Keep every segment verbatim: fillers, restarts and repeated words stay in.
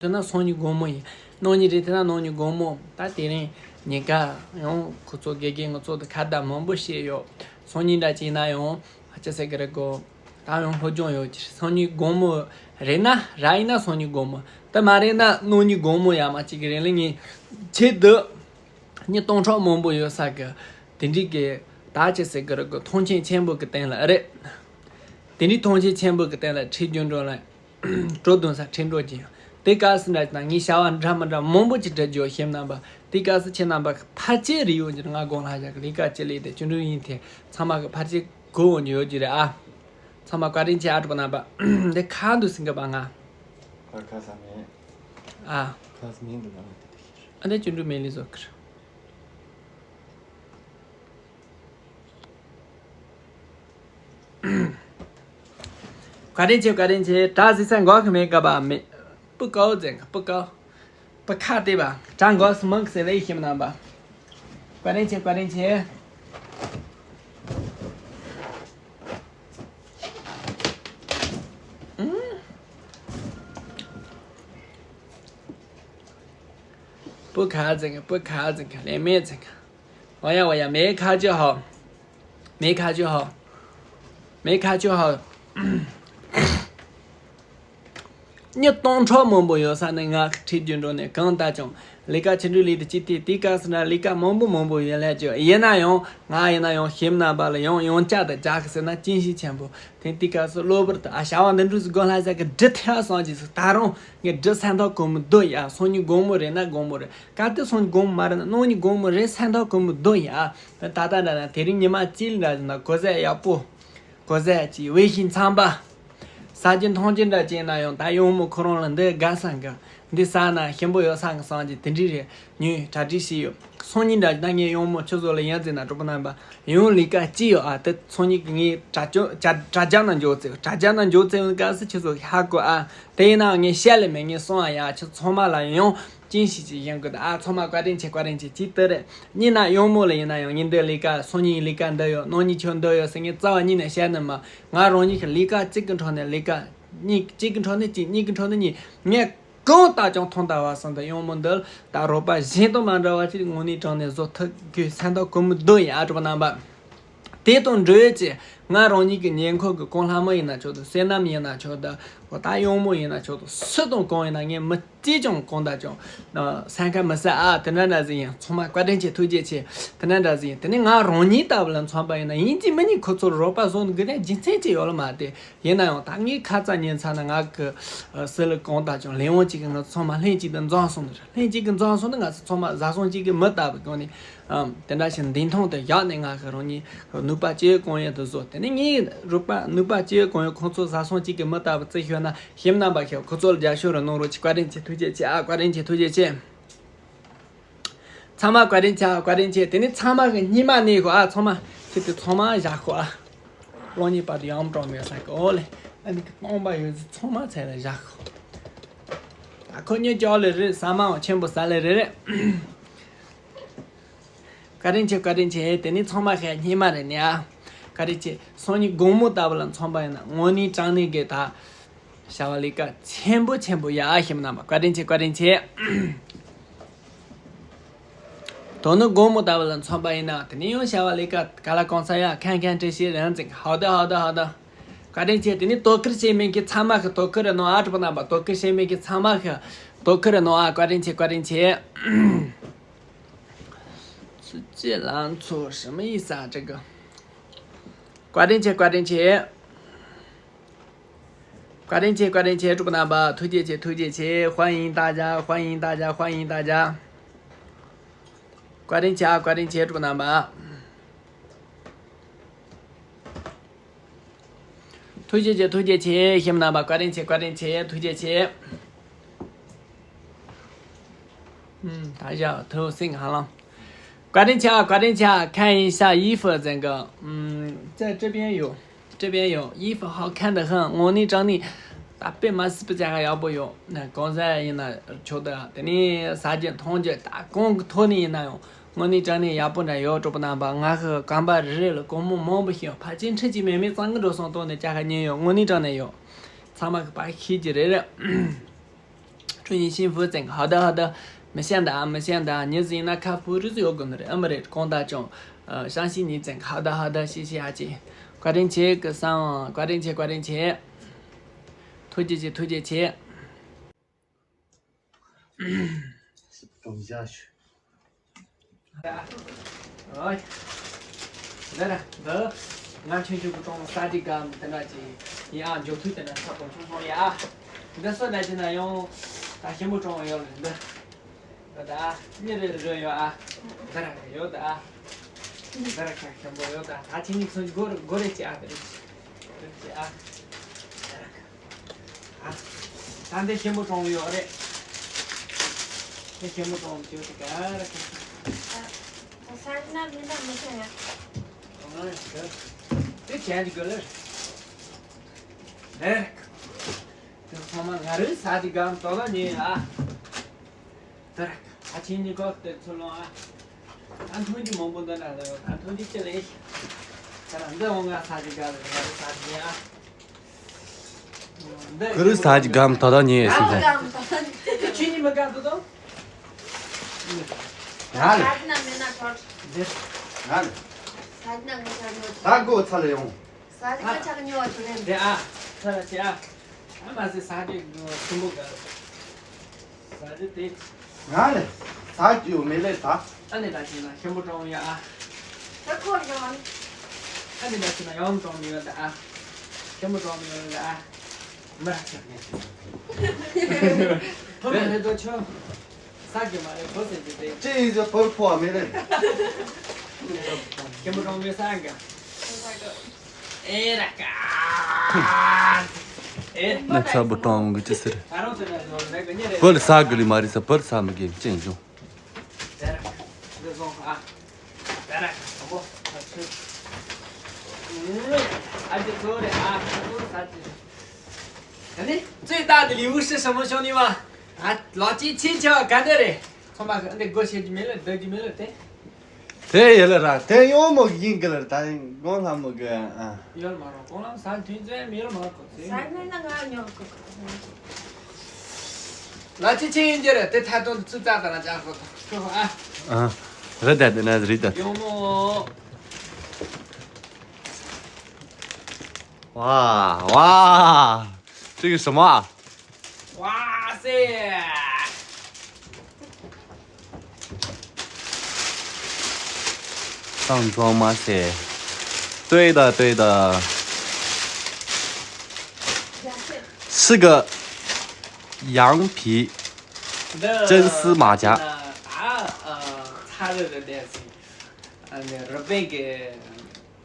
ཐོན་ན་སང་ཉིན་དགོང་མོ་ཡིན། གནངས་ཉིན་རེད་ཐོན་ན་གནངས་ཉིན་དགོང་མོ། ད་དེ་རིང་ཉིན་ཀ་ཡང་ཁོ་ཚོ་དགེ་རྒན་ང་ཚོ་དང་ཁ་བརྡ་མང་པོ་བྱས་ཡོད། སང་ཉིན་འདྲ་ཅིག་ཡིན་ན་ཡང་ཅི་ཟེར་གི་རེད་གོ། ད་ཡང་སློབ་སྦྱོང་ཡོད་ཀྱི་རེད། སང་ཉིན་དགོང་མོ་རེད་ན་ར་ཡིན་ན་སང་ཉིན་དགོང་མོ། ད་མ་རེད་ན་གནངས་ཉིན་དགོང་མོ་ཡ་མ་གཅིག་གི་རིང་ལ་ངས་ཆེད་དུ་མྱི་སྟོང་ཕྲག་མང་པོ་ཡོད་ས་གི་དེ་འདྲའི་གི་ད་ཅི་ཟེར་གི་རེད་གོ། མཐོང་ཆེན་ཆེན་པོ་གི་སྟེང་ལ་རེད། དེ་འདྲའི་མཐོང་ཆེན་ཆེན་པོ་གི་སྟེང་ལ་ཁྲིད་རྒྱུ་འགྲོ་ལ། གྲོ་བརྡུང་ས་ཁྲིད་འགྲོ་གི་ཡོད། དེ་སྐབས་སུ་འདྲ་ན་ངས་བྱ་བ་འདྲ་མི་འདྲ་མང་པོ་ཅིག་འབྲི་རྒྱུ་ཡོད་ཤེས་རྣམ་པ། དེ་སྐབས་སུ་ཁྱེད་རྣམ་པ་ཕལ་ཆེར་རེ་ཡོང་རྒྱུ་རེད། ང་དགོངས་ལྷ་བཞག་གི་ལས་ཀ་ཅི་ལས་དེ་བཅུ་དྲུག་ཡིན་དེ་ཚང་མ་གི་ཕལ་ཆེར་གོ་འོང་རྒྱུ་ཡོད་རྒྱུ་རེད་ཨ། ཚང་མ་བཀའ་དྲིན་ཆེ་ཨ། གྲོགས་པོ་རྣམ་པ། འདི་ཁ་འདུག་ཟིན་གི་པ་ང་། ཁ་ཁ་ས་མེད། ཨ། ཁ་ས་མེད་འདུག་ང་དེ་དེ་ཤེས། ཨ་འདི་བཅུ་དྲུག་མེད་ལས་བཟོ་གི་རེད། བཀའ་དྲིན་ཆེ་བཀའ་དྲིན་ཆེ། གྲ་ཟིག་ས་འགོག་གི་མེད་ག་པ་མེད། སྤུ་ཀའོ་ཟེར་ག་སྤུ་ཀའོ། སྤུ་ཁ་དེ་བ་གྲ་འགོག་སི་མང་གི་ཟེར་ལེ་ཤེས་མ་ནམ་པ། བཀའ་དྲིན་ཆེ་བཀའ་དྲིན་ཆེ། སྤུ་ཁ་ཟེར་ག་སྤུ་ཁ་ཟེར་ག་ལེ་མེད་ཟེར་ག་ཨོ་ཡ་ཨོ་ཡ། མེ་ཁ་ཅོ་ཧོ། མེ་ཁ་ཅོ་ཧོ། མེ་ཁ་ཅོ་ཧོ། མྱི་སྟོང་ཕྲག་མང་པོ་ཡོད་ས་ནས་ང་ཁྲིད་རྒྱུ་འགྲོ་ནས་གང་ལྟར་ཀྱང་ལས་ཀ་ཆེ་འབྲིང་ལས་དེ་ཅི་ཐད་དེ་སྐབས་སུ་ན་ལས་ཀ་མང་པོ་མང་པོ་ཡོད་ལས་ཀྱི་ཡིན་ན་ཡང་ང་ཡིན་ན་ཡང་ཤེས་རྣམ་པ་ལ་ཡང་ཡང་བསྐྱར་དུ་རྒྱག་གི་ཟེར་ན་སྐྱིད་ཤས་ཆེན་པོ། དེ་དེ་སྐབས་སུ་གློ་བུར་དུ་ཨ་བྱ་བ་འདི་འདྲ་ཟིག་དགོས་ལྷ་ཟེར་གི་འབྲི་ཐལ་སོང་ཅིག་ཟིག་ད་རུང་ངས་འབྲི་སེམས་ཐག་གོ་མི་འདུག་ཡ། སང་ཉིན་དགོང་མོ་རེད་ན་དགོང་མོ་རེད། གལ་ཏེ་སང་ཉིན་དགོང་མོ་མ་རེད་ན་གནངས་ཉིན་དགོང་མོ་རེད་སེམས་ཐག་གོ་མི་འདུག་ཡ། ད་ལྟ་འདྲ་ན་དེ་རིང་ཉི་མ་གཅིག་འདྲ་ན་གོ་ས་ཡག་པོ། གོ་ས་ཅིག་བས་ཤིང་འཚམས་པ། ས་ཀྱི་མཐོང་ཀྱི་འདྲ་ཅན་ན་ཡང་ད་ཡོང་མོ་ཁོ་རང་ལ་འདི་དགའ་སང་གི་འདི་ས་ན་ཞིམ་པོ་ཡོད་སང་གི་སང་ཅིག་དེ་འདྲའི་རེད། ཉོས་གྲ་སྒྲིག་བྱས་ཡོད། སང་ཉིན་འདྲ་ན་ངས་ཡོང་མོ་ཁྱོད་ཚོ་ལ་ཡང་ཟེར་ན་གྲོགས་པོ་རྣམ་པ་ཡང་ལས་ཀ་ཅི་ཡོད་ཨ། དེ་སང་ཉིན་གི་ངས་དྲ་ཅོ་དྲ་དྲ་རྒྱ་ན་འཇོག་ཚེ་དྲ་རྒྱ་ན་འཇོག་ཚེ་ཡོང་སྐབས་སུ་ཁྱོད་ཚོ་ཧ་གོ་ཨ། དེ་ཡིན་ན་ངས་བཤད་ལེ་མེད་ངས་སོང་ཨ། ཡ་ཁྱོད་ཚང་མ་ལ་ཡང་ཅིན་ཞིག་ཅིག་ཡིན་དགོས་ཨ། ཚང་མ་བཀའ་དྲིན་ཆེ་བཀའ་དྲིན་ཆེ་ཅིག་དེ་རེད། ཉིན་ན་ཡོང་མོ་ལ་ཡིན་ན་ཡང་ཉིན་འདི་ལས་ཀ་སང་ཉིན་ལས་ཀ་འདི་ཡོད་གནངས་ཉིན་ཁྱོད་འདི་ཡོད་ཟེར་ངས་རྩ་བ་ཉིད་ནས་བཤད་ནི་མ། ང་རང་ཉིད་ཀྱི་ལས་ཀ་གཅིག་གི་འཕྲོ་ནས་ལས་ཀ་གཉིས་གཅིག་གི་འཕྲོ་ནས་གཅིག་གཉིས་གི་འཕྲོ་ནས་གཉིས་ངས་གང་ལྟར་ཀྱང་ཐོག་མཐའ་བར་གསུམ་དུ་ཡོང་མོ་འདི་ད་རོགས་པ་གཞན་དང་མ་འདྲ་བ་ཅིག་དངོས་གནས་དྲང་ནས་བཟོ་ཐུབ་དགོས་སེམས་ཐག་གོ་མི་འདུག་ཡ་གྲོགས་པོ་རྣམ་པ། དེ་དང་འབྲེལ་ཡོད་ཀྱི་ང་རང་ཉིད་ཀྱི་ཉེ་འཁོར་གྱི་གོང་ལྷ་མོ་ཡིན་ན་ཆོག་དང་བསོད་ནམས་ཡིན་ན་ཆོག་དང་ད་ཡོང་མོ་ཡིན་ན་ཆོག་དང་སུ་དང་གང་ཡིན་ན་ངས་མི་ཅིས་ཀྱང་གང་ལྟར་ཀྱང་སེམས་ཁ་མི་གསལ་ཨ། དེ་འདྲ་འདྲ་ཟིག་ཡིན། ཚང་མ་བཀའ་དྲིན་ཆེ་ཐུགས་རྗེ་ཆེ། དེ་འདྲ་འདྲ་ཟིག་ཡིན། དེ་ནས་ང་རང་ཉིད་ལྟ་བུ་ལ་མཚོན་པ་ཡིན་ན་ཡིན་གཅིག་མིན་གཉིས་ཁོ་ཚོར་རོགས་པ་བཟོ་དགོས་ན་རྒྱུ་མཚན་ཅིག་ཡོད་ལ་མ་དེ་ཡིན་ན་ཡང་ད་ངས་ཁ་ཙ་ཉན་ཚར་ན་ང་གི་སྲིད་ལ་གང་ལྟར་ཀྱང་ལས་དབང་གཅིག་གི་ང་ཚོ་ཚང་མ་ལྷན་གཅིག་ཏུ་འཛོམས་སོང་ནི་རེད། ལྷན་གཅིག་གི་འཛོམས་སོང་ན་ང་ཚོ་ཚང་མ་བཟའ་ཚང་གཅིག་གི་མི་ལྟ་བུ་གང་ནས་དེ་འདྲ་ཞིག་འདིང་ཐོང་དུ་བཞག་ནས་ང་གི་རང་ཉིད་ནུས་པ་ཇི་ཡོད་གང་ཡོད་དུ་བཟོ། དེ་ནས་ངའི་རོགས་པ་ནུས་པ་ཇི་ཡོད་གང་ཡོད་ཁོང་ཚོ་བཟའ་ཚང་གཅིག་གི་མི་ལྟ་བུ་བརྩི་ཤོད་ན་ཤེས་རྣམ་པ་ཤོད་ཁོ་ཚོ་ལ་རྒྱབ་སྐྱོར་རེ་གནང་རོགས་གྱིས། བཀའ་དྲིན་ཆེ་ཐུགས་རྗེ་ཆེ་ཨ། བཀའ་དྲིན་ཆེ་ཐུགས་རྗེ་ཆེ། ཚང་མ་བཀའ་དྲིན་ཆེ་བཀའ་དྲིན་ཆེ། དེ་ནས་ཚང་མ་གི་སྙེ་མ་ནས་ཤོག་ཨ། ཚང་མ་ཁྱེད་དེ་ཚང་མ་བཞག་ཤོག་ཨ། གློག་བརྙན་པར་དུ་ཡང་གྲོགས་མེད་ས་གི་ཨོ་ལེ། ཨ་ནི་གི་སྟོང་པ་ཡོད་ཚོ་ཚང་མ་ཚད་ལ་བཞག་ཤོག་ད་ཁོ་གཉིས་ཀྱི་ཨོ་ལེ་རེད། ཟ་མའང་ཆེན་པོ་ཟ་ལེ་རེད་རེད། བཀའ་དྲིན་ཆེ་བཀའ་དྲིན་ཆེ། དེ་ནས་ཚང་མ་ཤ་སྙེ་མ་རེད་ནས་ཨ། བཀའ་དྲིན་ཆེ། སང་ཉིན་དགོང་མོ་ལྟ་བུ་ལ་མཚོན་པ་ཡིན་ན་དངོས་གནས་དྲང་གནས་གི་ད། བྱ་བ་ལས་ཀ་ཆེན་པོ་ཆེན་པོ་ཡ་ཨ་ཤེས་མ་རྣམ་པ་བཀའ་དྲིན་ཆེ་བཀའ་དྲིན་ཆེ། དོ་ནུབ་དགོང་མོ་ལྟ་བུ་ལ་མཚོན་པ་ཡིན་ན་དེ་ནས་ཡང་བྱ་བ་ལས་ཀ་ག་ལ་གང་ས་ཡ་ཁན་ཁན་བྲེ་ཤེས་རང་ཚིག་ཧའོ་ད་ཧའོ་ད་ཧའོ་ད། བཀའ་དྲིན་ཆེ། དེ་ནས་དོ་ཁུར་བྱེད་མཁན་གྱི་ཚང་མ་གི་དོ་ཁུར་རེ་གནང་ཨ་གྲོགས་པོ་རྣམ་པ། དོ་ཁུར་བྱེད་མཁན་གྱི་ཚང་མ་གི་དོ་ཁུར་རེ་གནང་ཨ། བཀའ་དྲིན་ཆེ་བཀའ་དྲིན་ཆེ། 世界蓝图什么意思啊？这个 བཀའ་དྲིན་ཆེ་བཀའ་དྲིན་ཆེ། བཀའ་དྲིན་ཆེ་བཀའ་དྲིན་ཆེ་གྲོགས་པོ་རྣམ་པ། ཐུགས་རྗེ་ཆེ་ཐུགས་རྗེ་ཆེ། 欢迎大家欢迎大家欢迎大家། བཀའ་དྲིན་ཆེ་ཨ། བཀའ་དྲིན་ཆེ་གྲོགས་པོ་རྣམ་པ། ཐུགས་རྗེ་ཆེ་ཐུགས་རྗེ་ཆེ། ཤེས་མ་རྣམ་པ་བཀའ་དྲིན་ཆེ་བཀའ་དྲིན་ཆེ། ཐུགས་རྗེ་ཆེ། ཨུམ། 大家头先好了。 བཀའ་དྲིན་ཆེ་ཨ། བཀའ་དྲིན་ཆེ་ཨ། 看一下衣服这个，嗯，在这边有，这边有，衣服好看得很。དངོས་གནས་དྲང་གནས་ད་དཔེ་མ་སྲིད་པའི་ཅ་ག་ཡག་པོ་ཡོད། ན་གང་ཟག་ཡིན་ན་ཆོག་ད། དེ་ནས་ཟ་རྒྱུ་འཐུང་རྒྱུ་ད་གང་གི་ཐོག་ནས་ཡིན་ན་ཡང་དངོས་གནས་དྲང་གནས་ཡག་པོ་འདྲ་ཡོད། གྲོགས་པོ་རྣམ་པ། ང་གི་གམ་པ་རེ་རེ་ལ་སྒོར་མོ་མང་པོ་ཞིག་ཡོད། ཕལ་ཆེར་ཁྲི་གཅིག་མེད་མེད་གཙང་གི་འགྲོ་སོང་ཐོག་ནས་ཅ་ག་ཉོས་ཡོད། དངོས་གནས་དྲང་གནས་ཡོད། ཚང་མ་གི་ཕར་ཤེས་ཀྱི་རེད་རེད། 你幸福真好的好的，没想到没想到，你是那看不是有个人，俺们的广大众，呃，相信你真好的好的，谢谢阿姐，快点去个上，快点去，快点去，推荐去，推荐去。 བཀྲ་ཤིས་བདེ་ལེགས། ཨོ། འདི་ར་འདི། ང་ཆུང་ཆུང་གི་གྲོང་ས་ཏི་གམ་དེ་འདྲ་ཅིག་ཡིན་ཨ། འཇོག་ཐུབ་དེ་འདྲ་ཚ་པོ་ཆུང་ཆུང་ཡ། འདི་སོ་ན་ཅི་ན་ཡང་ད་ཞིམ་པོ་གྲོང་ཡོད་ལ་འདི། འདི་ད་གཉེར་རེ་རེ་ཡོད་ཨ། འདི་ར་ཡོད་ད་ཨ། འདི་ར་ཁ་ཞིམ་པོ་ཡོད་ད། ད་ཁྱེད་གཉིས་ཚོ་སྒོ་སྒོ་རེ་ཅི་ཨ། འདི་རེ་ཅི་ཨ། ད་འདི་ཞིམ་པོ་གྲོང་ཡོད་རེད། འདི་ཞིམ་པོ་གྲོང་ཡོད་དེ་ག་རེ་ག་ས་ན་མི་ན་མི་ཆ་ཡ། འདི་ཆ་འདི་ག་ལེར། རེད། དེ་ཚང་མ་ང་རོའི་ས་འདི་གམ་ཏོ་ལ་ཉེ་ཨ། དེར་ད་ཁྱེད་གཉིས་ཀ་དེ་ཚོ་ལོང་ཨ། ད་མཐོང་རྒྱུ་མང་པོ་འདི་ན་ལ་ཡོད། ད་མཐོང་རྒྱུ་ཅི་ལས། ད་རང་འདི་འོང་ང་ས་འདི་ག་ལེར། ང་རོའི་ས་འདི་ཨ། ཁུ་རུ་ས་ཀྱི་སྒམ་ད་ད་ཉེ་ཡོད་སྲིད་ཙང་། ཁྱོད་གཉིས་མི་དགའ་འདུག་དང་། ང་ལ། ས་ན་མེད་ན་ཐོར། འདིར། ང་ལ། ས་ན་ངི་ཆ་ཉོ། ད་སྒོ་ཚ་ལ་ཡོང་། ས་ན་ངི་ཆ་ཉོ་བ་ཐུ་རེན། དེ་ཨ། ཚ་ལ་ཆེ་ཨ། ཨ་མ་སི་ས་ཀྱི་སྒོ་ཆུན་པོ་ག་ས་ཀྱི་དེ། ང་ལ། ས་ཀྱི་ཡོ་མེ་ལེ་ད། ཨ་ནི་ད་ཅི་ན་ཤམ་པོ་གྲོང་ཡ་ཨ། ད་ཁོར་ཡོང་། ཨ་ནི་ད་ཅི་ན་ཡོང་གྲོང་མི་ཡོད་ད་ཨ། ཤམ་པོ་གྲོང་མི་ཡོད་ད་ཨ། མ་ཆག་ནས། ཕོ་མ་རེད་དོ་ཆོ། ས་ཀྱི་མ་རེད་ཕོ་ཟེར་གྱི་དེ། ཅི་ཡིན་ཟེར་ཕོར་ཕོ་བ་མེ་ལེ། ཤམ་པོ་གྲོང་མི་ས་ཀ་ཨེ་ར་ཀ་ཨེ་ན་ཚ་བུ་གྲོང་གི་ཅི་ཟེར། ད་རུང་དེ་ན་ཟོ་རེ་ག་ཉེ་རེ། བོད་ས་གི་ལི་མ་རེད་ས་བོད་ས་མི་གི་ཅན་བྱུང་། དེ་ར་འདི་ཟོ་ཨ། དེ་ར་ཁ་བོ་ཨ་ཆུ། ཨ་ཅི་ཚོ་རེ་ཨ་ཁ་བོ་ས་ཅི། ད་ནི་ཙུའི་ཏ་དི་ལི་ཝུ་ཧྲི་ཧྲི་མོ་ཤོ་ནི་མ། ཨ་ལོ་ཅི་ཆི་ཆི་བ་ག་འདི་རེད། ཚོ་མ་གི་འདི་སྒོ་ཕྱེ་རྒྱུ་མེད་ལ་བསྡད་རྒྱུ་མེད་ལ་དེ། དེ་ཡོད་ལ་ར་དེ་ཡོང་མོ་ཡིན་གི་ལ་ད་གོང་ལྷ་མོ་གི་ཨ། ཡོད་མ་རོ་གོང་ལྷ་ས་མཐུན་རྫས་མེད་ལ་མ་གོ་ཚེ། ས་ནས་ན་ང་ཉོ་གི་ག་ལ་ཅི་ཆེ་ཡིན་རྒྱུ་རེད་དེ་ཐད་གཏོང་དུ་ཚུར་ཙག་ཙག་ལ་ཅག་ཁོ་ཐག་ཁོ་ཨ། ཨ། རེད་ད་དེ་ན་རེད་ད། ཡོང་མོ། ཝ་ཝ། 这个什么啊？ 哇塞！上妆吗？塞。对的，对的。是个羊皮，真丝马甲。ད་ཨ་ཨ་ཚ་རེ་རེ་བསྡད་སོང་། ཨ་ནི་རི་པིན་གི་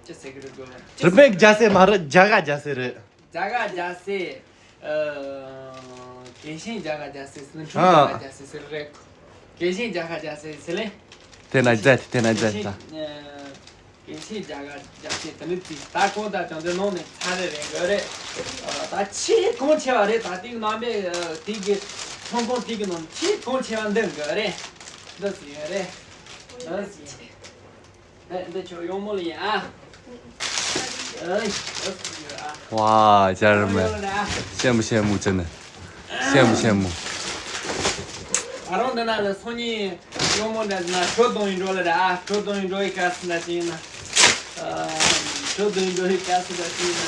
ཅི་ཟེར་གི་རེད་གོ། རི་པིན་གི་རྒྱ་སེ་མ་རེད། རྒྱ་ག་རྒྱ་སེ་རེད། རྒྱ་ག་རྒྱ་སེ། ཨ། གལ་ཤིང་རྒྱ་ག་རྒྱ་སེ་ཟེར། ཁྲུང་རྒྱ་ག་རྒྱ་སེ་ཟེར་རེད། གལ་ཤིང་རྒྱ་ག་རྒྱ་སེ་ཟེར་ལེ། དེ་ན་རྫ་དེ་ན་རྫ་ད། གལ་ཤིང་རྒྱ་ག་རྒྱ་སེ་དེ་ནི་ཅི་ད་གོ་ད་ཅང་དེ་ནང་ནས་ཚ་རེ་རེ་གི་རེད། ད་ཆེས་གོང་ཆེ་བ་རེད། ད་དེ་གི་རྣམ་པའི་དེ་གི་ཚོང་ཁང་དེ་གི་ནང་ཆེས་གོང་ཆེ་བ་འདི་གི་རེད། འདི་ཟེར་རེད། འདི་ཟེར། ཨེ། འདི་ཁྱོད་ཡོང་མོ་ལ་ཡིན་ཨ། ཨེ། ཝ། ཅར་མེ། ཤེ་མུ་ཤེ་མུ་ཅི་ནི། ཤེ་མུ་ཤེ་མུ། ཨ་རོང་འདི་ན་ལ་སོ་ཉི་ཡོང་མོ་འདྲ་ན་ཁྱོད་གདོང་ཡིན་འགྲོ་ལ་ར་ཨ། ཁྱོད་གདོང་ཡིན་འགྲོ་ཡི་ཀ་སི་འདྲ་ཅི་ཡིན་ན། ཁྱོད་གདོང་ཡིན་འགྲོ་ཡི་ཀ་སི་འདྲ་ཅི་ཡིན་ན།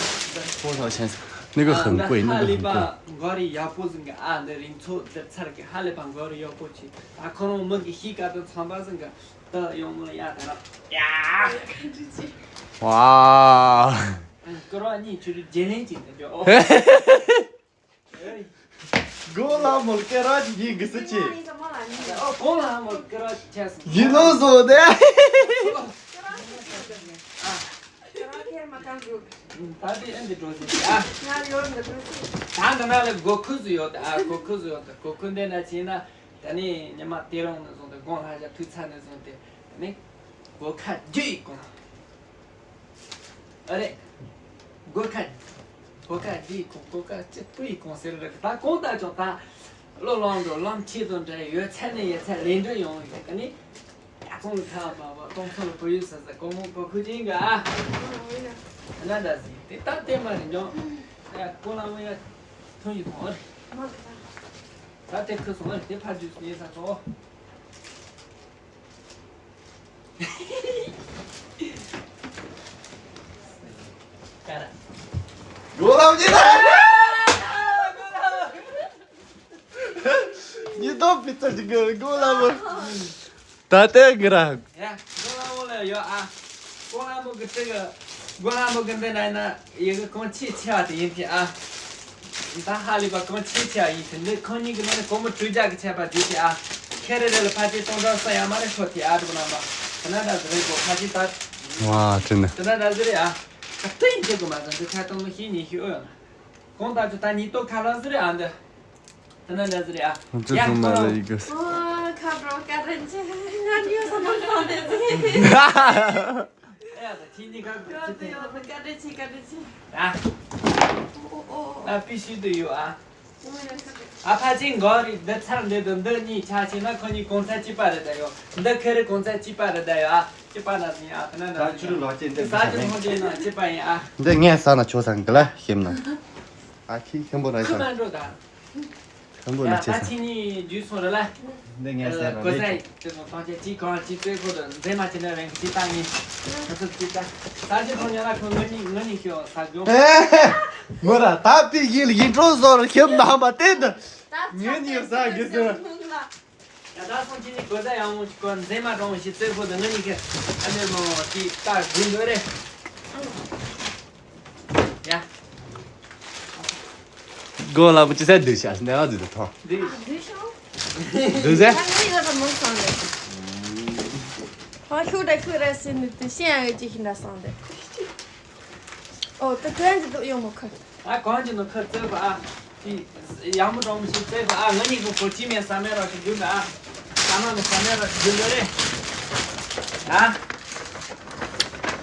多少钱？那个很贵，那个很贵。 འདི་ཧ་ལས་པ་འགོ་རི་ཡག་པོ་ཟིན་གི་ཨ། འདི་རིང་ཚོ་འདི་ཚར་གི་ཧ་ལས་པ་འགོ་རི་ཡག་པོ་ཅིག་ད་ཁོ་རང་མི་གི་ཤི་ཀ་ཏོ་ཚང་པ་ཟིན་གི་ད་ཡོང་མོ་ཡ་ད་ར་ཡ། ཝ། སྐོར་བ་གཉིས་ཆུ་རུ་རྒྱན་ལེན་གྱིས་འདི་འཇོག་སྒོ་ལ་མོལ་སྐེ་ར་ཡིན་གི་སི་ཆེ། ཨོ་སྒོ་ལ་མོལ་སྐེ་ར་ཆེ་སི། ཡིན་ནོ་བཟོ་དེ། ད་དེ་ཨེ་འདི་འགྲོ་ཟིན་ཨ། ད་འདི་ན་ལ་སྒོ་ཁུ་ཟིག་ཡོད་ད་ཨ། སྒོ་ཁུ་ཟིག་ཡོད་ད། སྒོ་ཁུ་འདི་ན་ཕྱིན་ན། ད་ནི་ཉི་མ་དེ་རིང་ནས་བཟུང་སྟེ་དགོང་ལྷ་ཞག་ཐུག་ཚར་ནས་བཟུང་སྟེ་ད་ནི་སྒོ་ཁ་རྒྱུ་ཡི་གོང་། ཨ་རེ། སྒོ་ཁ། སྒོ་ཁ་རྒྱུ་ཡི་གོང་། སྒོ་ཁ་ཅི་སྤུ་ཡི་གོང་ཟེར་རེད། ད་གོང་ལྟ་ཅོག་ད་བློ་ལོང་འགྲོ་ལམ་ཆེད་དུ་འདྲ་ཡོད་ཚད་ནས་ཡོད་ཚད་ལས་འགྲོ་ཡོང་ཡོད་ད་ནི། ཡ་ཚོང་ཁ་མ་བ་སྟོང་ཚོ་ལ་བུ་ཡུལ་ས་ས་གོང་མོ་གོ་ཁུ་ཅིང་ག་ཨ། ཨ་ན་ད་ཟིན་དེ་ད་དེ་མ་རེད་འཇོག་ཡ་ཀོ་ལ་མོ་ཡ་ཐོན་ཡི་གོང་རེད། ད་དེ་ཁུར་སོང་ན་དེ་ཕར་འཇུས་སོང་ཡིན་ས་ཚོ། ཀ་ར། གོ་ལ་མི་ད། ཉི་ལྡོག་པི་ཙ་ཅིག་གི་གོ་ལ་མི། ད་ལྟའི་གི་ར། ཡ། གོ་ལ་མི་ལ་ཡོད་ཨ། གོ་ལ་མི་གི་ཏི་གི། གོ་ལ་མི་གི་འདི་ན་ཡིན་ན་ཡི་གེ་གོང་ཆེ་ཆེ་བ་དེ་ཡིན་ཏེ་ཨ། ད་ཧ་ལས་པ་གོང་ཆེ་ཆེ་བ་ཡིན་ཏེ། འདི་ཁང་གཉིས་ཀྱི་ནང་ནས་སྒོར་མོ་དྲུག་བརྒྱ་གི་ཆད་པ་བརྗེས་ཏེ་ཨ། ཁེ་རེ་རེ་ལ་ཕལ་ཆེར་སྟོང་ཕྲག་གསུམ་ཡར་མར་རེ་ཤོར་ཏེ་ཨ། འགྲོ་གི་རྣམ་པ། དེ་ན་འདྲ་ཟེར་རེད་གོ། ཕལ་ཆེར་ད། ཝ། དྲིན་ནི། དེ་ན་འདྲ་ཟེར་རེད་ཨ། ད་སྟེང་རྒྱལ་གོ་མ་ཟེར། འདི་ཁ་སྟོང་མི་ཤེས་ཉི་ཤེས་ཨོ་ཡོད་ན། གོང་ལྟར་ཆུ་ད་ཉིས་སྟོང་ཁ་ལག་ཟེར་རེད་ཨ། འདི། དེ་ན་འདྲ་ཟེར་རེད་ཨ། ཅི་ཡ་སོང་མ་ལ་ཡི་གེ། ཨོ་ཁ་པྲོ་བཀའ་དྲིན་ཆེ། ང་ཉོས་སོང་མ་སོང་དེ་ཚེ། ཨེ་ད་ཁྱེད་གཉིས་ཀ་ཡོད་དེ་ཡོད་དེ། བཀའ་དྲིན་ཆེ། བཀའ་དྲིན་ཆེ། ཨ། ཨོ་ཨོ་ཨོ། ཨ་པི་ཤི་དུ་ཡོད་ཨ། ཨོ་ཡ་ཁ་དྲིན། ཨ་ཕ་ཅིང་གོ་རི་འདི་ཚར་འདི་དུ་འདི་གཉིས་ཆ་ཆེ་ན་ཁོ་གཉིས་གོང་ཚད་གཅིག་པ་རེད་ད་ཡོད། འདི་ཁེ་རི་གོང་ཚད་གཅིག་པ་རེད་ད་ཡོད་ཨ། གཅིག་པ་ན་ཟིན་ཨ། དེ་ན་ད་ཆུ་རུ་ལོ་ཅན་འདི་ས་ཅི་ཐོང་ཅན་ན་གཅིག་པ་ཡིན་ཨ། འདི་ངས་ས་ན་ཆོ་ས་འགི་ལ་ཤེམ་ན། ཨ་ཁི་ཤམ་པོ་ན་ཁུ་ཤ། མ་འགྲོ་ད། ཤམ་པོ་ན་ཡ་ཆེ་ད་ས། ཁྱེད་གཉིས་རྒྱུས་སོང་རེད་ལ། འདི་ངས་ཟེར་ན་གོ་ས་ལེགས། ཡི་དེ་ཚོ་ཐོང་ཅན་གཅིག་གང་གཅིག་རྩོད་ཁོ་དུ་མཛེས་མ་བྱེད་ན་རེང་གཅིག་བཏང་ངེས། ཁོ་ཚོ་གཅིག་ད། ས་ཅི་ཐོང་ཉ་ལ་ཁོ་ངོ་གཉིས་ངོ་གཉིས་ཤོག་ས་སྒོ། ཨེ། མོ་ར་ད་པི་ཡིན་ལ་ཡིན་འགྲོ་ཟོར་ཤམ་ནང་པ་དེ་འདི། ངོ་གཉིས་ས་གི་ཟེར། ཡ་ད་སོང་ཁྱེད་གཉིས་གོ་ས་ཡག་མོ་ཞིག་གོ། མཛེས་མ་གྲོང་མོ་ཞིག་རྩོད་ཁོ་དུ་ང་གཉིས་ཀྱི་ཨ་ནེ་མོ་དེ་ལྟ་དགོས་འདོད་རེད། ཡ། གོ་ལ་བུ་ཅི་ཟེར་འདུག་ཤག་ནས་ཨ་འདུག་ཐོ། འདུག་ཤག་འདུག་ཟེར། ཨ་ནི་ཡོད་ད་མོ་སོང་ནས། ཧོ་ཤུ་རེ་ཤུ་རེ་ཟེར་ནས་དེ་ཤེས་ཡ་ཡོད་ཅིག་ཤིན་ད་སོང་དེ། ཨོ་ད་གན་གྱི་འདུག་ཡོང་མོ་ཁར། ད་གང་གྱི་ནོ་ཁ་རྩོད་པ་ཨ། དེ་ཡག་མོ་གྲོང་མོ་ཞིག་རྩོད་པ་ཨ། ང་གཉིས་ཀྱི་གོ་ཅི་མེད་ས་མེད་རོགས་ཞིག་རྒྱུ་འདྲ་ཨ། ས་མ་མེད་ས་མེད་རོགས་ཞིག་རྒྱུ་འདྲ་རེད་ཨ།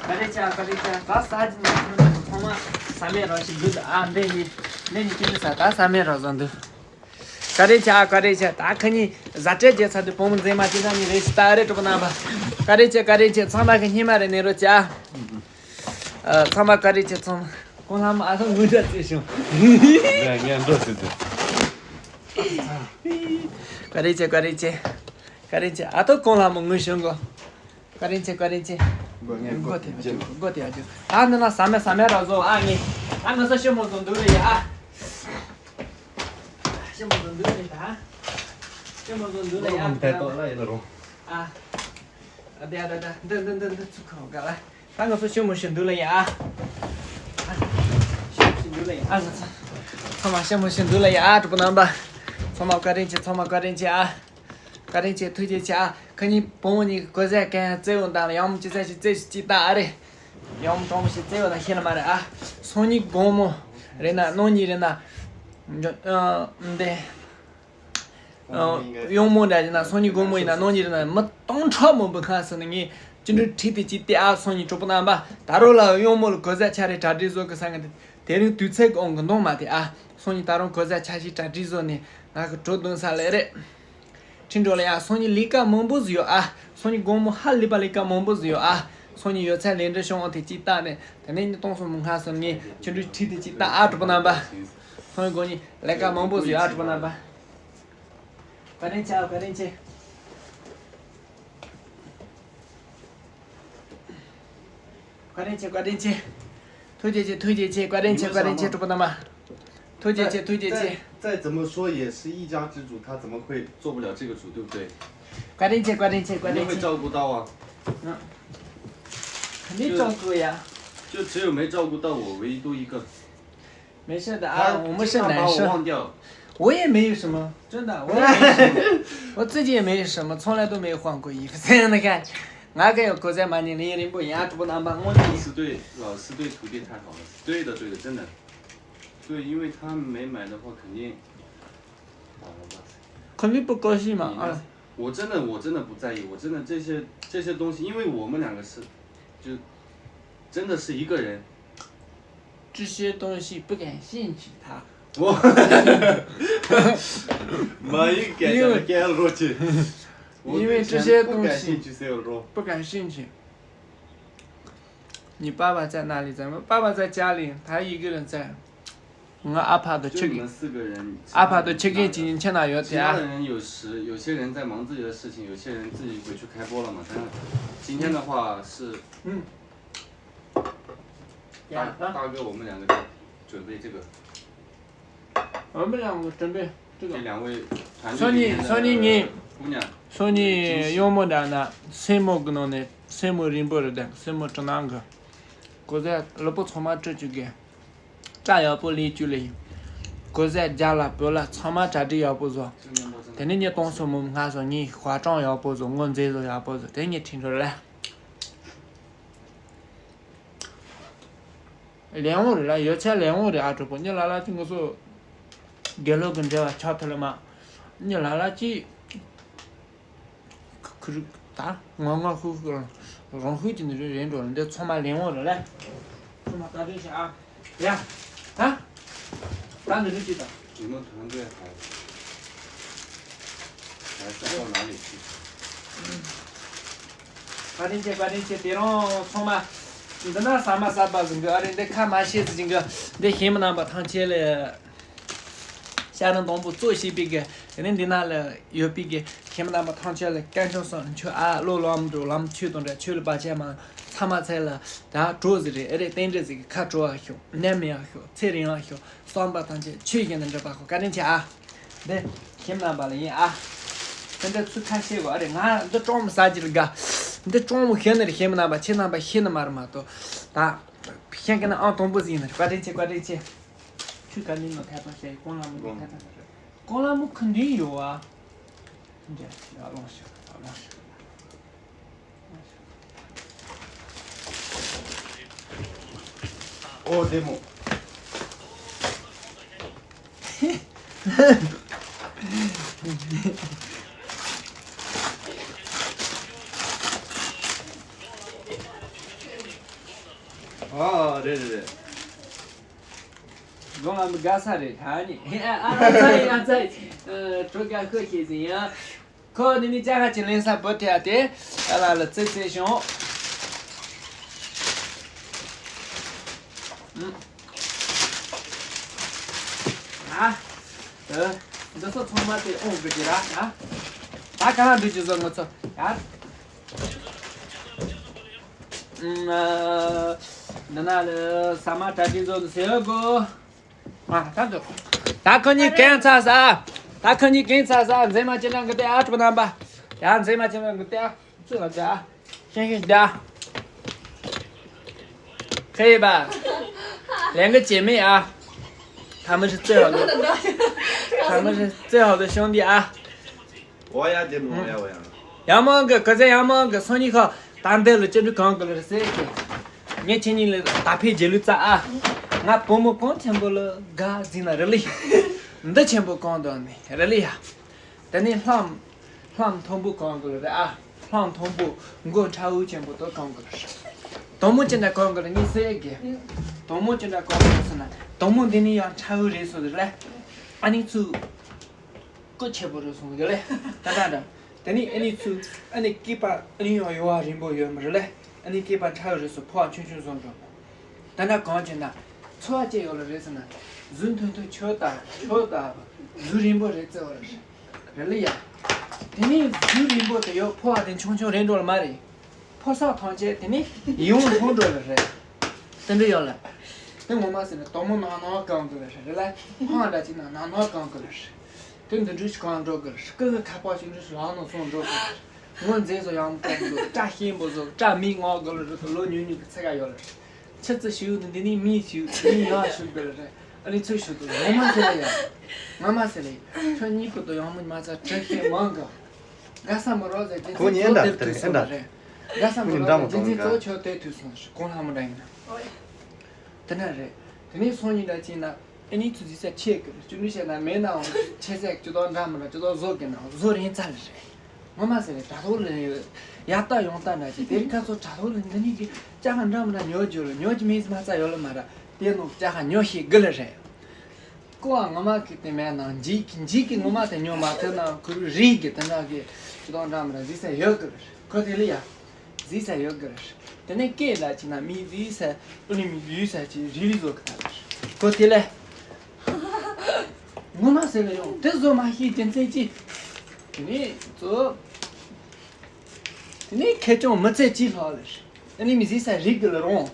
ག་རེ་བྱ་ག་རེ་བྱ་ད་ས་ཅི་ནས་ཁྱོད་ཚང་མ་ས་མེད་རོགས་ཞིག་རྒྱུ་འདྲ་ཨ། འདི་ནི་འདི་ནི་ཁྱོད་ཚོ་ས་ད་ས་མེད་རོགས་བཟོ་འདུག་ག་རེ་བྱ་ག་རེ་བྱ་ད་ཁ་ཉིན་ཟ་འཕྲད་རྒྱལ་ཚ་དུ་བུ་མོ་མཛེས་མ་ཅི་ད་ནི་རེ་ཞིག་ད་རེ་གྲོགས་པོ་རྣམ་པ། ག་རེ་བྱ་ག་རེ་བྱ་ཚང་མ་གི་སྙེ་མ་རེ་ནས་རོགས་བྱ། ཨ། ཚང་མ་བཀའ་དྲིན་ཆེ་ཚང་མ། ཁོང་ལྷ་མོ་ཨ་ཐང་ངུ་འདྲ་བརྩེ་ཞིང་། ངས་ངས་འགྲོ་ཟེར་ཏེ། བཀའ་དྲིན་ཆེ་བཀའ་དྲིན་ཆེ། བཀའ་དྲིན་ཆེ་ཨ་ཐོ་ཁོང་ལྷ་མོ་ངུ་ཞིང་གོ། བཀའ་དྲིན་ཆེ་བཀའ་དྲིན་ཆེ། མགོ་ངས་མགོ་མགོ་དེ་ཡ་ཅིག་མགོ་དེ་ཡ་ཅིག་ཨ་ནི་ན་ས་མེ་ས་མེ་ར་བཟོ་ཨ་ངས། ཨ་ང་ཚོ་ཤི་མོ་བཟོ་འདུག་རེད་ཡ་ཨ། ཤི་མོ་བཟོ་འདུག་རེད་ད། ཤི་མོ་བཟོ་འདུག་རེད་ཡ་ཨ། ཨ། ཨ་དེ་ཨ་ད་ད་འདི་འདི་འདི་འདི་ཚུགས་ཁ་ག་ལ། ད་ང་ཚོ་ཤི་མོ་ཤི་འདུག་ལ་ཡ། ཨ། ཤི་མོ་ཤི་འདུག་ལ་ཡ་ཨ། ང་ཚོ་ཚང་མ་ཤི་མོ་ཤི་འདུག་ལ་ཡ་ཨ། གྲོགས་པོ་རྣམ་པ། ཚང་མ་བཀའ་དྲིན་ཆེ་ཚང་མ་བཀའ་དྲིན་ཆེ་ཨ། བཀའ་དྲིན་ཆེ་ཐུགས་རྗེ་ཆེ་ཨ། ཁ་ཉིན་བུ་མོ་གཉིས་ཀྱི་གོ་ཟས་གན་ཡང་བཙལ་འོང་དང་ཡང་མོ་ཅི་ཟས་ཤིག་བཙལ་ཤིག་ཅིག་ལྟ་ཨ་རེ། ཡང་མོ་གྲོང་མོ་ཞིག་བཙལ་འོང་དང་ཤེས་ན་མ་རེད་ཨ། སང་ཉིན་དགོང་མོ་རེད་ན་གནངས་ཉིན་རེད་ན། འདི། གཡུང་མོ་འདྲ་ཡིན་ན་སང་ཉིན་དགོང་མོ་ཡིན་ན་གནངས་ཉིན་རེད་ན་མི་སྟོང་ཕྲག་མང་པོ་ཁ་སང་ནས་ངས་ཅི་འདྲ་ཁྲིད་དེ་ཅི་སྟེ་ཨ། སང་ཉིན་གྲོགས་པོ་རྣམ་པ་ད་རུང་ལ་གཡུང་མོ་ལ་གོ་ཟས་ཆ་རེ་གྲ་སྒྲིག་བཟོ་གི་ས་ང་དེ་དེ་རིང་དུས་ཚོད་ཀྱི་ཨང་གི་འདོང་མ་དེ་ཨ། སང་ཉིན་ད་རུང་གོ་ཟས་ཆ་ཞིག་གྲ་སྒྲིག་བཟོ་ནས་ང་གི་གྲོ་བརྡུང་ས་ལེ་རེད། ཁྲིད་འགྲོ་ལ་ཡ། སང་ཉིན་ལས་ཀ་མང་པོ་ཟིག་ཡོད་ཨ། སང་ཉིན་དགོང་མོ་ཧ་ལས་པ་ལས་ཀ་མང་པོ་ཟིག་ཡོད་ཨ། སང་ཉིན་ཡོད་ཚད་ལས་འབྲས་བྱུང་འོང་དེ་ཅིག་བལྟ་ནས་དེ་ནས་ཉིན་སྟོང་སོང་མི་སྔ་སོང་ངས་ཁྱོད་འདྲུ་ཁྲིད་དེ་ཅིག་བལྟ་ཨ། གྲོགས་པོ་རྣམ་པ། སང་ཉིན་དགོང་ཉིན་ལས་ཀ་མང་པོ་ཟིག་ཡོད་ཨ། གྲོགས་པོ་རྣམ་པ། བཀའ་དྲིན་ཆེ་ཨ། བཀའ་དྲིན་ཆེ། བཀའ་དྲིན་ཆེ་བཀའ་དྲིན་ཆེ། ཐུགས་རྗེ་ཆེ་ཐུགས་རྗེ་ཆེ། བཀའ་དྲིན་ཆེ་བཀའ་དྲིན་ཆེ། གྲོགས་པོ་རྣམ་པ། ཐུགས་རྗེ་ཆེ་ཐུགས་རྗེ་ཆེ། 再再怎么说也是一家之主，他怎么会做不了这个主，对不对？ བཀའ་དྲིན་ཆེ་བཀའ་དྲིན་ཆེ་བཀའ་དྲིན་ཆེ། 肯定会照顾到啊。 肯定照顾呀。 就只有没照顾到我唯独一个。 没事的啊，我们是男生。 我也没有什么，真的，我也没有什么，我自己也没有什么，从来都没有换过衣服。真的看，俺跟有口在嘛，你那人不一样，不能把我的衣服。 老师对老师对徒弟太好了，对的对的，真的。对，因为他没买的话，肯定完了吧。 肯定不高兴嘛，啊。 我真的我真的不在意，我真的这些这些东西，因为我们两个是，就真的是一个人。 这些东西不感兴趣他。 我 没有感觉，因为感了过去。 因为这些东西不感兴趣，所以我说。 不感兴趣。 你爸爸在哪里？咱们爸爸在家里，他一个人在。ང་ཨ་ཕ་དང་ཁྱི་གི། 就你们四个人， ཨ་ཕ་དང་ཁྱི་གི་གཅིག་ཡིན་ཁྱེད་ན་ཡོད་དེ་ཨ། 其他的人有时，有些人在忙自己的事情，有些人自己回去开播了嘛。但是今天的话是，嗯，大，大哥，我们两个在准备这个。我们两个准备这个。这两位团队里面的 སང་ཉིན། སང་ཉིན་ངས། 姑娘， སང་ཉིན་གཡང་མོ་འདྲ་ན་སེན་མོ་གི་ནང་ནས་སེན་མོ་རིང་པོ་རེད་དེ། སེན་མོ་གྲི་ནང་གི་གོ་ཟས་ལུས་པོ་ཚང་མ་བཀྲུ་བཅུག་གི། སྐྲ་ཡག་པོ་ལས་བཅུག་ལས། གོ་ཟས་རྒྱ་ལ་བོད་ལ་ཚང་མ་གྲ་སྒྲིག་ཡག་པོ་བཟོ། དེ་ནས་ངས་གཏོང་སོ་མོ་སྔ་སོ་ངས་ཧྭ་ཀྲང་ཡག་པོ་བཟོ། ངོ་མཛེས་བཟོ་ཡག་པོ་བཟོ། དེ་ངས་ཁྲིད་འགྲོ་ལ། ལེན་འོང་རེད་ལ། ཡོད་ཚད་ལེན་འོང་རེད། ཨ་གྲོགས་པོ། ངས་ལ་ལ་ཅིག་ངོ་སོ་དགེ་ལོག་གི་འབྲེལ་བ་ཆགས་ཐུབ་ལ་མ། ངས་ལ་ལ་ཅིག་ཁུ་ཁུ་རུ་ད་ང་ང་ཧུ་ཧུ་རང་ཧུ་གྱི་ནི་རེད་རེད་འགྲོ་ལ། འདི་ཚང་མ་ལེན་འོང་རེད་ལ། ཚང་མ་བཀའ་དྲིན་ཆེ་ཨ། ཡ། ད། ད་འདི་རུ་ཅི་ད། 你们团队还，还是到哪里去？ བཀའ་དྲིན་ཆེ། བཀའ་དྲིན་ཆེ། དེ་རིང་ཚང་མ་འདི་ན་ཟ་མ་ཟ་བ་ཟིན་གི་ཨ་རེ། འདི་ཁ་མ་ཤེས་ཟིན་གི། འདི་ཞིམ་རྣམ་པ་ཐང་ཆད་ལས། ཤ་རིང་དང་པོ་གཙོ་བྱས་པའི་གི། དེ་ནས་འདི་ན་ལ་ཡོད་པའི་གི་ཁྱིམ་རྣམ་པ་ཐམས་ཅད་ལ་སྐལ་ཆུང་སོགས་ཆོས་ཨ་བློ་ལམ་འགྲོ་ལམ་ཆོས་དང་འདྲ། ཆོས་ལ་བར་ཆད་མ་ཚང་མ་ཚད་ལ་ད་གྲོགས་ཟིག་རེད། ཨེ་རེད། རྟེན་འབྲེལ་ཟིག་གི་ཁ་དྲོ་བ་ཤོག་ནད་མེད་ཡག་ཤོག་ཚེ་རིང་ཡག་ཤོག་བསམ་པ་ཐམས་ཅད་ཆོས་བཞིན་དུ་འགྲུབ་པ་ཤོག་བཀའ་དྲིན་ཆེ་ཨ། འདི་ཁྱིམ་རྣམ་པ་ལ་ཡིན་ཨ། དེ་འདྲ་ཚུལ་ཁ་ཤེས་དགོས་ཨ་རེད། ང་འདི་ཀྲོང་མི་ཟ་རྒྱུ་རེད་ག་འདི་ཀྲོང་མི་ཤེས་ནི་རེད། ཁྱིམ་རྣམ་པ་ཁྱེད་རྣམ་པ་ཤེས་ནི་མ་རེད་མ་གཏོགས། ད་ཤེས་མཁན་ནི་ཨང་དང་པོ་ཟིག་ཡིན་ནི་རེད། བཀའ་དྲིན་ཆེ། བཀའ་དྲིན་ཆེ། ཁྱོད་ག་ནས་ནོ་ཐད་པ་བཤད་ཡི་ཀོང་ལ་མོ་ནས་ཐད་པ། ཀོང་ལ་མོ་ཁུ་འདི་ཡོད་ཨ། འདྲ་ཡ་ལོང་ཤག་ལོང་ཤག་ཨོ་བདེ་མོ། ཨ་རེད་རེད་རེད། དགོང་ལ་མི་དགའ་ས་རེད་ད་ནི། ཨ་ཨ་ཚ་ཡི་ཨ་ཚ་ཡི། ཨ་གྲོ་དགའ་ཤོད་ཤེས་ཟིན་ཡ། ཁོ་ནི་ནི་ཅ་ཁ་ཅི་ལེན་ས་བུ་ཐེ་ཨ་དེ། ཨ་ལ་ལ་ཙི་ཙི་ཤོང་། ཨུམ། ཨ། ཨ། འདི་ཚོ་ཚང་མ་དེ་ཨོང་གི་ཅི་ར་ཨ། ད་ག་རང་འདུག་ཅི་བཟོ་ངོ་ཚོ་ཡ། ཨུམ། ཨ། འདི་ན་ལ་ས་མ་གྲ་སྒྲིག་བཟོ་འདུག་ཟེར་གོ། ཨ། ད་འདུག་ད་ཁོ་གཉིས་གན་ཚ་ས། ད་ཁོ་གཉིས་གན་ཚ་ས། མཛེས་མ་ཅི་འདྲ་གི་དེ་ཨ་གྲོགས་པོ་རྣམ་པ། ཡ་མཛེས་མ་ཅི་འདྲ་གི་དེ་ཨ། ཚུར་ལ་ད། ཤེས་ཤེས་ད། ཁེ་ཡི་པ། ལན་གི་བྱེད་མེད་ཨ། ཐ་མི་ཧྲི་རྩེ་ཧོ་ལུ། ཐ་མི་ཧྲི་རྩེ་ཧོ་ལུ་ཤོང་དི་ཨ། 我也得摸呀，我呀。 ཡང་མང་གི་ག་ཚད་ཡང་མང་གི་སང་ཉིན་ཁ་ད་འདི་ལ་ཅི་འདྲ་གང་གི་ལ་ཟེར་གི། ངས་ཁྱེད་གཉིས་ལ་ད་ཕེ་རྗེས་ལུས་རྩ་ཨ། ང་བུ་མོ་གང་ཆེན་པོ་ལ་དགའ་ཟིན་ན་རི་ལི། འདི་ཆེན་པོ་གང་དོན་ནི་རི་ལི་ཡ། དེ་ནས་ལྷམ། ལྷམ་མཐོན་པོ་གང་དགོས་རེད་ཨ། ལྷམ་མཐོན་པོ་མགོ་ཁྲ་འུ་ཆེན་པོ་དོ་གང་དགོས་རེད། དོང་མོ་ཅི་འདྲ་གང་དགོས་རེད་ངས་ཟེར་གི། དོང་མོ་ཅི་འདྲ་གང་དགོས་ཟེར་ན་དོང་མོ་འདི་ནི་ཡང་ཁྲ་འུ་རེད་སོ་རེད་ལེ། ཨ་ནི་ཚུ། སྐུ་ཆེ་པོ་རེད་སོང་གི་ལེ། ད་ད་ད། དེ་ནི་ཨ་ནི་ཚུ། ཨ་ནི་སྐེད་པ་ཨ་ནི་ཡང་ཡོ་བ་རིང་པོ་ཡོད་མ་རེད་ལེ། ཨ་ནི་སྐེད་པ་ཁྲ་འུ་རེད་སོ་ཕོ་བ་ཆུང་ཆུང་བཟོ་འགྲོ། ད་ལྟ་གང་བྱས་ན། འཚོ་བ་སྐྱེལ་ཡོད་ལ་རེད་ཟེར་ན། གཟུགས་མཐོན་མཐོན་ཆོག་ད་ཆོག་ད། གཟུགས་རིང་པོ་རེད་བརྩི་བ་རེད། རེད་ལ་ཡ། དེ་ནས་གཟུགས་རིང་པོ་དེ་ཡོད་ཕོ་བ་དེ་ཆུང་ཆུང་རེད་འགྲོ་ལ་མ་རེད། ཕོ་གསར་ཐམས་ཅད་དེ་ནས་ཡོང་ལྷུང་འགྲོ་ལ་རེད། དེ་འདྲ་ཡོད་ལ། དེ་ངོ་མ་ཟེར་ན་དོག་མོ་ནང་ནང་གང་དགོས་ལ་རེད་ལ། ཧང་ལ་ཅིག་ན་ནང་ནང་གང་དགོས་ལ་རེད། དེ་འདི་འདྲ་ཞིག་གང་འགྲོ་དགོས་ལ་རེད། སྐུ་གི་ཁ་པར་ཞིག་འདྲ་ཞིག་ལང་ནང་སོང་འགྲོ་དགོས་ལ་རེད། ངོ་མཛེས་བཟོ་ཡང་མཐོང་བཟོ་སྐྲ་ཤིང་པོ་བཟོ་སྐྲ་མིག་ངོ་དགོས་ལ་རེད། ལོ་ཉུང་ཉུང་གི་ཚེ་ག་ཡོད་ལ་རེད། ཆུ་ཚོད་ཞིག་ནི་འདི་ནས་མི་ཞིག་མི་ཡག་ཞིག་དགོས་ལ་རེད། ཨ་ནི་ཚུར་ཞིག་དུ་ངོ་མ་ཟེར་ལ་ཡ། ངོ་མ་ཟེར་ལ་ཡ། ཁྱོད་གཉིས་པོ་དུ་ཡང་མི་མ་ཚ་དྲི་ཤེས་མང་གི། དགའ་ས་མི་རོགས་ཟེར་རྒྱུ་མཚན་གཙོ་དེར་དུས་སོང་བ་རེད། དགའ་ས་མི་རོགས་ཟེར་རྒྱུ་མཚན་གཙོ་ཆོག་དེར་དུས་སོང་ཞིག་གོང་ལྷ་མོ་འདྲ་ཡིན་ན། དེ་འདྲ་རེད། དེ་ནས་སང་ཉིན་འདྲ་ཅིག་ན་ཨ་ནི་ཚུར་ཟིག་ས་ཆེ་གི་རེད། ཅུ་ནུ་བཤད་ན་མེད་ནའང་ཆེ་ས་ཅུ་དོག་འདྲ་མི་འདྲ་ཅུ་དོག་བཟོ་གི་ན་བཟོ་རིན་ཙམ་རེད། ངོ་མ་ཟེར་རེད། དྲ་ཐོག་ལ་ཡ་ལྟ་ཡོང་ལྟ་འདྲ་ཅིག་དེ་རིང་ཁ་སང་དྲ་ཐོག་ལ་འདི་ནི་གི་ཅ་ཁ་འདྲ་མི་འདྲ་ཉོ་རྒྱུ་རེད། ཉོ་རྒྱུ་མེད་ཟིག་མ་རྩ་ཡོད་ལ་མ་ར་དེ་ནོ་ཅ་ཁ་ཉོ་ཤེས་གི་ལ་རེད། ཀོ་བ་ངོ་མ་གི་དེ་མེད་ན་འཇིག་གི་འཇིག་གི་ངོ་མ་དེ་ཉོ་མ་ཐུབ་ན་ཁུ་རུ་རིག་གི་དེ་འདྲ་གི་ཅི་དང་འདྲ་མི་འདྲ་གཟིགས་ས་ཡོད་གི་རེད། ཁོ་དེ་ལ་ཡ་གཟིགས་ས་ཡོད་གི་རེད། དེ་ནས་སྐད་ལ་ཅི་ན་མི་གཟིགས་ས་ཨུ་ནི་མི་གཟིགས་ས་ཅི་རི་རི་བཟོ་གི་ད་རེད། ཁོ་དེ་ལ་ ངོ་མ་ཟེར་ལ་ཡོང་དེ་བཟོ་མ་ཤེས་རྒྱུ་མཚན་ཅི། དེ་ནས་ཚོ། དེ་ནས་ཁེ་ཅུང་མི་ཚེ་ཅི་ལྷག་ལ་རེད། ཨ་ནི་མི་ཟིག་ས་རིག་གི་ལ་རུང་།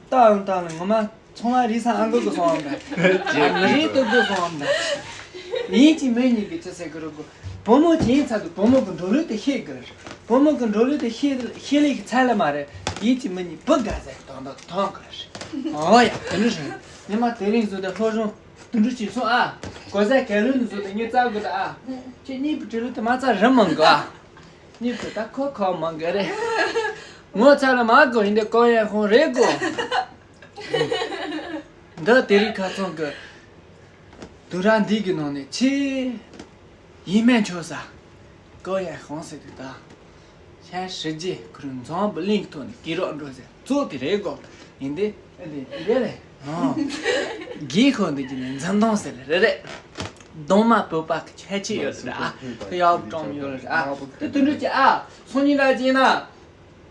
ལྟའང་ལྟ་ལ་ངོ་མ་ཚོང་བ་རིག་ས་ཨང་གི་གི་སོང་བ་འདྲ། ཨ་མི་རིག་གི་གི་སོང་བ་འདྲ། ཡིན་གཅིག་མིན་གཉིས་གི་ཅི་ཟེར་གི་རུ་གི། བུ་མོ་ཅི་ཡིན་ཚ་དུ་བུ་མོ་གི་འགྲོ་ལུགས་དེ་ཤེས་གི་ལ་རེད། བུ་མོ་གི་འགྲོ་ལུགས་དེ་ཤེས་ཤེས་ལེ་གི་ཚ་ལ་མ་རེད། ཡིན་གཅིག་མིན་གཉིས་བུ་དགའ་ཟེར་དང་དང་ཐང་གི་ལ་རེད། ཨོ་ཡ་དེ་འདྲ་རེད། ཉི་མ་དེ་རིང་བཟོ་དེ་སློབ་སྦྱོང་དུ་འགྲོ་ཅིག་སོང་ཨ། གོ་ས་གལ་ལོན་བཟོ་དེ་ངས་བཙལ་དགོས་ད་ཨ། ཁྱེད་གཉིས་པོ་བྲེལ་ལུགས་དེ་མ་བཙལ་རི་མང་གི་ཨ། གཉིས་པོ་ད་ཁོ་ཁོ་མང་གི་རེད། ངོ་ཚ་ལ་མ་གོ་ཡིན་དེ་གོ་ཡན་ཧོང་རེད་གོ། འདི་དེ་རིང་ཁ་ཚང་གི་དུ་ར་འདི་གི་ནང་ནས་ཆེས་ཡིད་སྨོན་འཆོར་ས་གོ་ཡན་ཧོང་ཟེར་དུས་ད། ཤ་ཧྲི་རྗེ་ཁུ་རུ་འཛོམས་པ་གླིང་གི་ཐོག་ནས་སྐྱིད་རོགས་འགྲོ་ཟེར་གཙོ་དེ་རེད་གོ། ཡིན་དེ་ཨ་དེ་རེད་རེད། རྒྱའི་ཁོ་འདི་གི་ནས་འཛིན་སྟངས་ཟེར་རེད་རེད། གདོང་མ་བོད་པ་གི་ཁྱད་ཆོས་ཡོད་རེད་ཨ། དེ་ཡག་པོ་བཀྲམ་ཡོད་རེད་ཨ། དེ་དུད་འགྲོ་གྱི་ཨ་སང་ཉིན་ར་གྱིས་ན།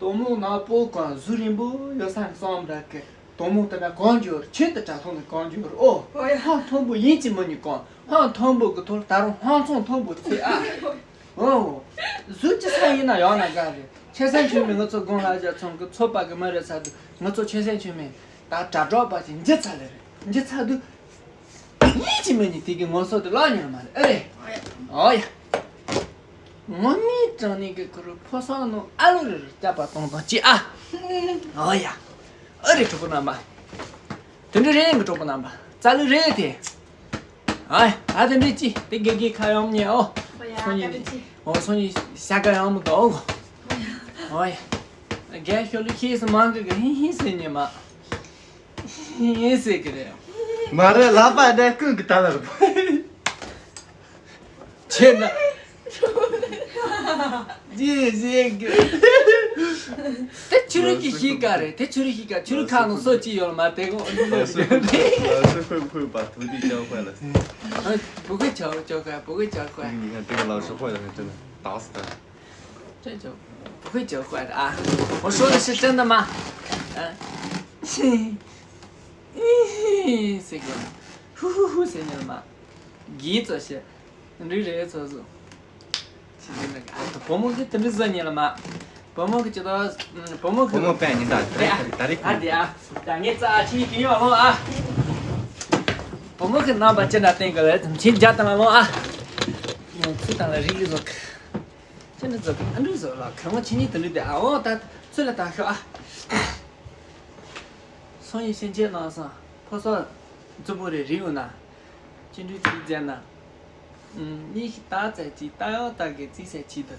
དོ་མོ་ནག་པོ་གང་གཟུགས་རིང་པོ་ཡོད་ས་གསུམ་ར་གི། དོ་མོ་དེ་ན་གང་འབྱོར་ཆེད་དུ་དྲ་ཐོག་ནས་གང་འབྱོར་ཨོ། ཧང་མཐོན་པོ་ཡིན་གྱི་མི་ཉིད་གང་ཧང་མཐོན་པོ་གི་ཐོག་ད་རུང་ཧང་ཚང་མཐོན་པོ་ཚེ་ཨ། ཨོ། གཟུགས་ཅི་ས་ཡིན་ན་ཡང་ན་དགའ་རེད། ཆེ་སེམས་ཆུང་མི་ང་ཚོ་དགོན་ལྷ་རྒྱ་ཚང་གི་ཚོད་པ་གི་མི་རེད་ས་དུ་ང་ཚོ་ཆེ་སེམས་ཆུང་མི་ད་དྲ་གྲོགས་པ་ཅིག་འཇི་ཚ་ལེ་རེད་འཇི་ཚ་དུ། ཡིན་གཅིག་མིན་གཉིས་དེ་གི་ངོ་སོ་དེ་ལོག་ཉན་མ་རེད་ཨེ་རེད། ཨོ་ཡ། ངོ་ནི་དྲང་ནི་གི་ཁུ་རུ་ཕོ་སོག་ནོ་ཨ་ལུ་རེ་རེ་སྐྱབས་པ་གཏོང་དང་ཅི་ཨ། ཨོ་ཡ། ཨ་རེ་གྲོགས་པོ་རྣམ་པ། དེ་འདྲ་རེད་ངི་གྲོགས་པོ་རྣམ་པ་རྩ་ལུ་རེད་དེ། ཨ་ཡ་ད་དེ་འདྲ་ཅི་དེ་དགེ་དགེ་ཁ་ཡོང་ཉེ་ཨོ། ཨོ་ཡ་སོ་ཉི་ཀ་རེ་ཅི། ཨོ་སོ་ཉི་ཤ་ཀ་ཡོང་མི་འདུག་ཨོ་ཡ། རྒན་ཤོ་ལུ་ཤེས་སུ་མང་གི་གི་ཧི་ཧི་ཟེར་ཉེ་མ། ངས་ཟེར་གི་རེད། མ་རེད་ལག་པ་འདྲ་ཀུན་གི་ད་ལ་རུ། ཆེ་ན། ཅི་ཟེར་གི། དེ་ཆུ་རུ་གི་ཤི་ཀ་རེད་དེ་ཆུ་རུ་ཤི་ཀ་ཆུ་རུ་ཁ་ནང་སོ་ཅི་ཡོད་མ་དེ་གོ། ལ་སུ་ཁོས་ཁོས་པ་ཐུ་དི་ཅང་ཁོས་ལ། བུ་གི་ཆའོ་ཅོ་ཁ་བུ་གི་ཆའོ་ཁོས། ངས་དེ་ག་ལ་སུ་ཁོས་ལ་ཁ་ཅི་ན་ད་སུ་ད། ཅན་ཅོ། བུ་ཁོས་ཅོ་ཁོ་ཨ། 我说的是真的吗？嗯。ཟེར་གི། ཧུ་ཧུ་ཧུ་ཟེར་ཉེ་ལ་མ། གིས་ཙོ་ཤེ། འདི་རེད་ཚོ་ཚོ། ཅི་ཟེར་ན་ཨ་ད་བུ་མོ་གི་དེ་འདྲ་ཟེར་ཉེ་ལ་མ། བུ་མོ་གི་ཅི་ད། བུ་མོ་གི། བུ་མོ་པན་ཉི་ད་ད་རེ་ད་རེ་ད་རེ། ཨ་དེ་ཨ། ད་ངས་ཙ་ཨ་ཆི་ཡི་དེ་ཡོད་ལོང་ཨ། བུ་མོ་གི་རྣམ་པ་ཅི་འདྲ་བསྟན་གི་ལ་ཆི་རྒྱ་དང་ལ་ལོང་ཨ། ངས་ཚུལ་དང་ལ་རིག་རིག་ཟོ་གི། ཅི་འདྲ་ཟོ་གི་ཨ་འདྲ་ཟོ་ལ་ཁ་མོ་ཆི་ཉི་དེ་འདྲ་དེ་ཨ་འོ་ད་ཚུལ་ལ་ད་ཤོ་ཨ། སང་ཉིན་ཤན་ཆད་ནང་སང་ཕོ་སོག་རྫུ་བོ་རེ་རིག་འོ་ན། ཅི་འདྲ་ཅིག་མཛད་ན། ཨུམ། གཉིས་ཤིག་ད་ཙེ་ཅིག་ད་ཡང་ད་གེ་ཙི་སེ་ཅིག་ད།